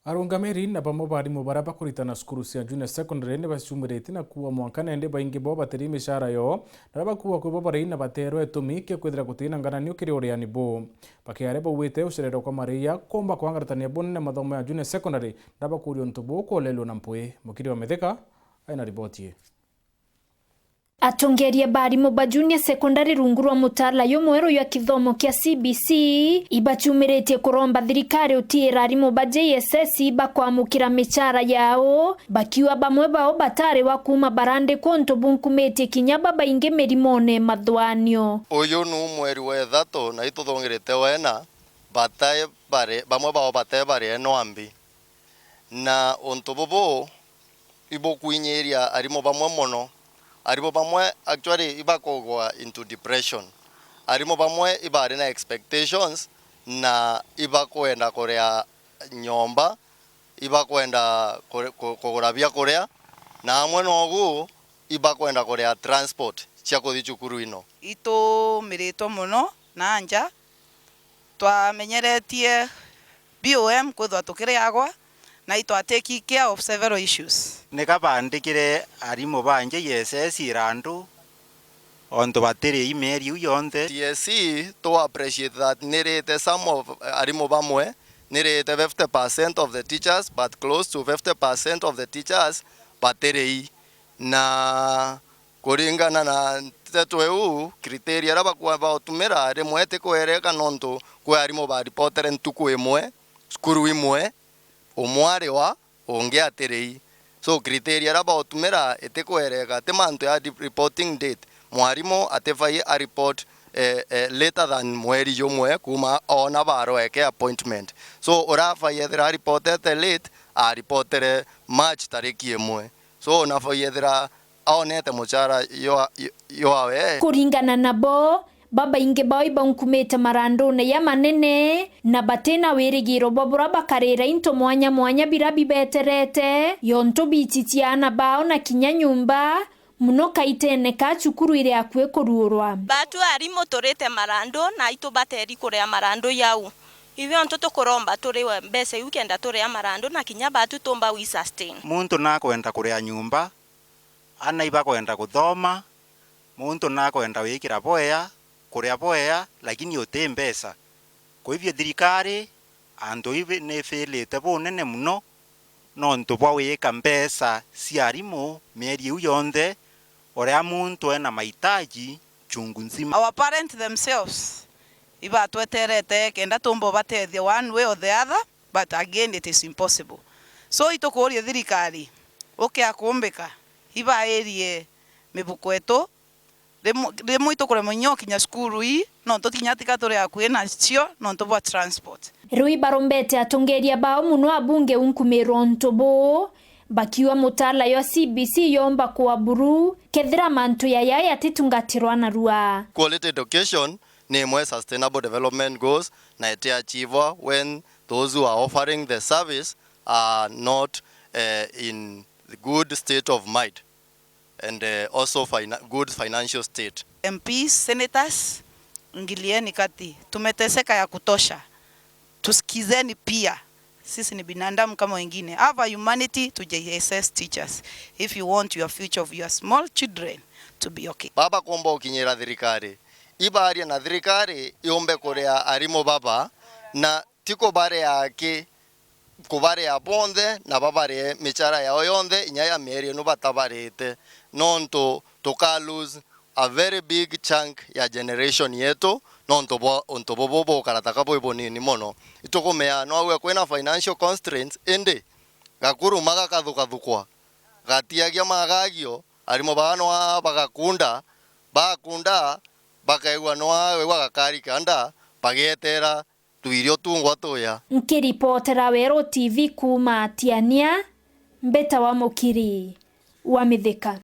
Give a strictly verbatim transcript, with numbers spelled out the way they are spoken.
Arungamiri na bamwe ba arimu baria bakuritana cukuru cia junior secondary ni bacumiritie na kuua mwanka, na indi baingi bao batiri micara yoo, na baria bakuua kwi bo bari na bateerwa itumi kia kwithira guti na ngananio kiri ureani buu. Bakiaria bauite ucererwa kwa maria kuumba kwangaratania bunene mathomo ya junior secondary, na bakuuria untu buu kwolelua na mpwi. Mukiri wa Mithika aina riboti ii. Atongeria ba arimu ba junior secondary rungu rwa mutaala jumweru jwa kithomo kia C B C ibacumiritie kuromba thirikari utiira arimu ba J S S bakwamukira micara yao, bakiuga bamwe bao batari wa kuuma barandikwa untu bunkumitie kinya babaingi mirimone mathwanio. Uyu nu mweri wa ithatu na ituthungirite wena, batae bari, bamwe bao batae bari enwa mbi. Na untu bubu ibukwinyiria arimu bamwe mono. Arimu bamwe actually ibakugwa into depression. Arimu bamwe ibari na expectations na ibakwenda kuria nyomba, ibakwenda kuri-, ku-, kugura bia kuria, na amwe nogu ibakwenda kuria transport cia kuthi cukuru ino. Itumiritwe mono na nja, twamenyeretie B O M kwithwa tukiriagwa, na itwa take care of several issues. Nika bandikire arimu ba J S S irandu, ontu batiri i mieri iu yonthe. T S C, to appreciate that nirite some of arimu bamwe, nirite fifty percent of the teachers, but close to fifty percent of the teachers batiri i. Na kuringana na nteto iu, criteria iria bakwa-, bagutumira, rimwe itikwereka nontu kwi arimu baripotere ntuku imwe, cukuru imwe, umwe ari wa, ungi atiri i. So, criteria iria bagutumira itikwereka, ti mantu ya di-, reporting date. Mwarimu atifai a report, eh, eh, later than mweri jumwe kuuma oona barwa eke appointment. So, uria afai ethira aripotete late, aripotere March tariki imwe. So, nafai ethira aonete muchara jwa, jwa, jwawe. Kuringana nabo, babaingi bao ibaunkumite marandune jamanene, na batina wirigiro bwa buria bakarira into mwanya mwanya biria bibeterete, yontu biichichia aana bao na kinya nyumba, muno kaitene ka cukuru iri akui kuruurwa. Batu arimu turite marandu, na itu bateri kuria marandu jau. Iu yontu tukuromba turiwe mbeca iu kenda turia marandu, na kinya batu tumba wi sustain. Muntu nakwenda kuria nyumba, aana ibakwenda kuthoma, muntu nakwenda wikira bwea, kuria bwea, lakini uti mbeca. Kwithia thirikari, antu ibi nifilite bunene muno nontu bwa wika mbeca cia arimu mieri iu yonthe, uria muntu ena mahitaji chungu nzima. Our parents themselves ibatweterete kenda tumba ubatethia one way or the other, but again it is impossible. So itukuuria thirikari, ukia kumbika, ibairie mibuko etu, rimwe, rimwe itukuremwa inya ukinya cukuru ii, nontu kinya tika turi akui nacio nontu bwa transport. Riu ibarombete atongeria bao muno abunge unkumirwa untu buu, bakiuga mutaala jwa C B C yomba kwa buru kethira mantu jaya jatitungatirwa narua. Quality education ni imwe sustainable development goals, na itiachivwa when those who are offering the service are not, eh, in good state of mind and, eh, also fina-, good financial state. M Ps, senators, ingilieni kati. Tumeteseka ya kutosha. Tusikizeni pia. Sisi ni binadamu kama wengine. Have a humanity to J S S teachers if you want your future of your small children to be okay. Baba kuumba ukinyira thirikari. Ibaria na thirikari yumbe kuria arimu baba, na ti kubaria aki, kubaria bonthe na babarie michara yao yonthe inya ya mieri ino batabarite, nontu tuka lose a very big chunk ya generation yetu, nontu bwa untu bubu bukara taka bwi bunini mono. Itukumea no auge kwina financial constraints, indi gakuruma gakathukathukwa, gatiagia magagio, arimu baa no aa bagakunda, bakunda, bakaigua no aa wigua gakari kanda, bagietera tuirio tungwa tuya. Nkiripotera Weru T V kuuma Tiania, mbitawa Mukiri wa Mithika.